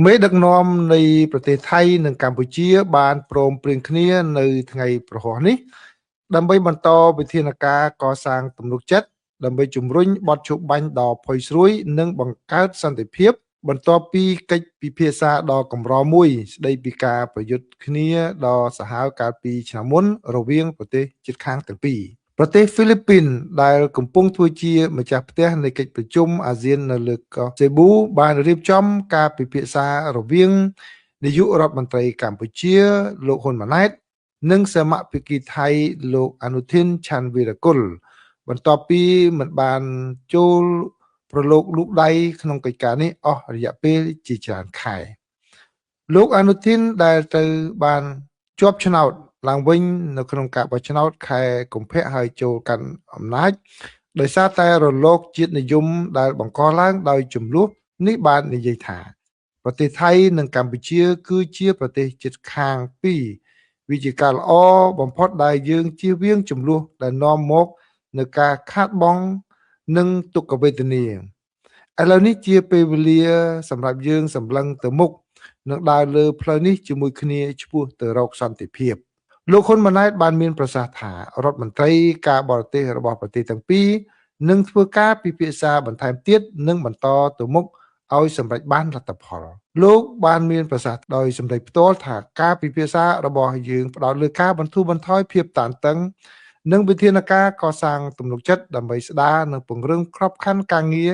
មេដឹកនាំនៃប្រទេសថៃនិងកម្ពុជាបានព្រមព្រៀងគ្នានៅថ្ងៃព្រហស្បតិ៍នេះ ដើម្បីបន្តវិធានការកសាងទំនុកចិត្ត ដើម្បីជំរុញបទឈប់បាញ់ដ៏ផុយស្រួយ និងបង្កើតសន្តិភាព បន្ទាប់ពីកិច្ចពិភាក្សាដ៏កម្រមួយស្ដីពីការប្រយុទ្ធគ្នាដ៏សាហាវកាលពីឆ្នាំមុនរវាងប្រទេសជិតខាងទាំងពីរ។ ប្រទេសហ្វីលីពីនដែលកំពុងធ្វើជាម្ចាស់ផ្ទះនៃកិច្ចប្រជុំអាស៊ាននៅលើកោះសេប៊ូ បានរៀបចំការពិភាក្សារវាងនាយករដ្ឋមន្ត្រីកម្ពុជាលោកហ៊ុនម៉ាណែត និងសមភាគីថៃលោកអនុធីនឆាន់វីរគុល បន្ទាប់ពីមិនបានចូលប្រឡូកលូកដៃក្នុងកិច្ចការនេះអស់រយៈពេលជាច្រើនខែ។ លោកអនុធីនដែលត្រូវបានជាប់ឆ្នោតឡើងវិញនៅក្នុងការបោះឆ្នោតខែកុម្ភៈ ហើយចូលកាន់អំណាចដោយសារតែរលកជាតិនិយមដែលបង្កឡើងដោយចំនួននេះ បាននិយាយថា ប្រទេសថៃនិងកម្ពុជាគឺជាប្រទេសជិតខាងពីរ វាជាការល្អបំផុតដែលយើងជៀសវាងចំនួនដែលនាំមកនៅការខាតបង់និងទុក្ខវេទនា។ ឥឡូវនេះជាពេលវេលាសម្រាប់យើងសម្លឹងទៅមុខ និងដើរលើផ្លូវនេះជាមួយគ្នាឆ្ពោះទៅរកសន្តិភាព។ លោកហ៊ុនម៉ាណែតបានមានប្រសាសន៍ថា រដ្ឋមន្ត្រីការបរទេសរបស់ប្រទេសទាំងពីរនឹងធ្វើការពិភាក្សាបន្ថែមទៀត និងបន្តទៅមុខឲ្យសម្រេចបានលទ្ធផល។ លោកបានមានប្រសាសន៍ដោយសម្រេចផ្ទាល់ថា ការពិភាក្សារបស់យើងផ្ដោតលើការបន្ធូរបន្ថយភាពតានតឹង និងវិធានការកសាងទំនុកចិត្ត ដើម្បីស្ដារនិងពង្រឹងក្របខ័ណ្ឌការងារ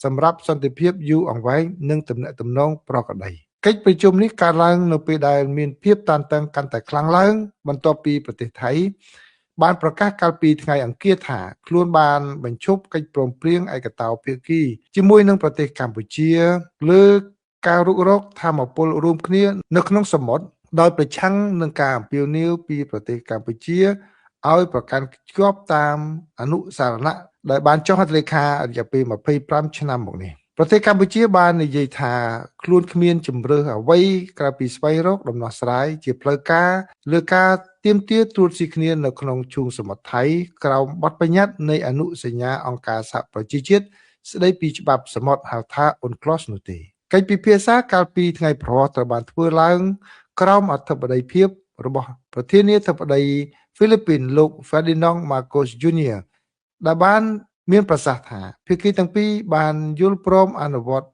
សម្រាប់សន្តិភាពយូរអង្វែងនិងទំនាក់ទំនងប្រក្រតី។ កិច្ចប្រជុំនេះកើតឡើងនៅពេលដែលមានភាពតានតឹងកាន់តែខ្លាំងឡើង បន្ទាប់ពីប្រទេសថៃបានប្រកាសកាលពីថ្ងៃអង្គារថា ខ្លួនបានបញ្ឈប់កិច្ចព្រមព្រៀងឯកតោភាគីជាមួយនឹងប្រទេសកម្ពុជាលើការរុករកធម្មពលរួមគ្នានៅក្នុងសមុទ្រ ដោយប្រឆាំងនឹងការអំពាវនាវពីប្រទេសកម្ពុជាឲ្យប្រកាន់ជាប់តាមអនុសារណៈដែលបានចុះហត្ថលេខារយៈពេល25ឆ្នាំមកនេះ។ ប្រទេសកម្ពុជាបាននិយាយថា ខ្លួនគ្មានជំរើសអ្វីក្រៅពីស្វែងរកដំណោះស្រាយជាផ្លូវការលើការទាមទារត្រួតស៊ីគ្នានៅក្នុងឈូងសមុទ្រថៃ ក្រោមបទបញ្ញត្តិនៃអនុសញ្ញាអង្គការសហប្រជាជាតិស្ដីពីច្បាប់សមុទ្រហៅថា UNCLOS នោះទេ។ កិច្ចពិភាក្សាកាលពីថ្ងៃព្រហស្បតិ៍ត្រូវបានធ្វើឡើងក្រោមអធិបតីភាពរបស់ប្រធានាធិបតីហ្វីលីពីនលោក Ferdinand Marcos Jr. ដែលបានមានប្រសាសន៍ថា ភាគីទាំងពីរបានយល់ព្រមអនុវត្ត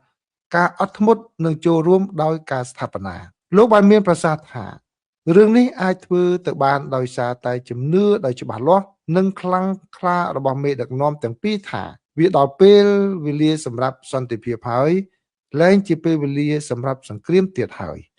ការអត់ធ្មត់និងចូលរួមដោយការស្ថាបនា។ លោកបានមានប្រសាសន៍ថា រឿងនេះអាចធ្វើទៅបានដោយសារតែជំនឿដ៏ច្បាស់លាស់និងខ្លាំងក្លារបស់មេដឹកនាំទាំងពីរថា វាដល់ពេលវេលាសម្រាប់សន្តិភាពហើយ លែងជាពេលវេលាសម្រាប់សង្គ្រាមទៀតហើយ។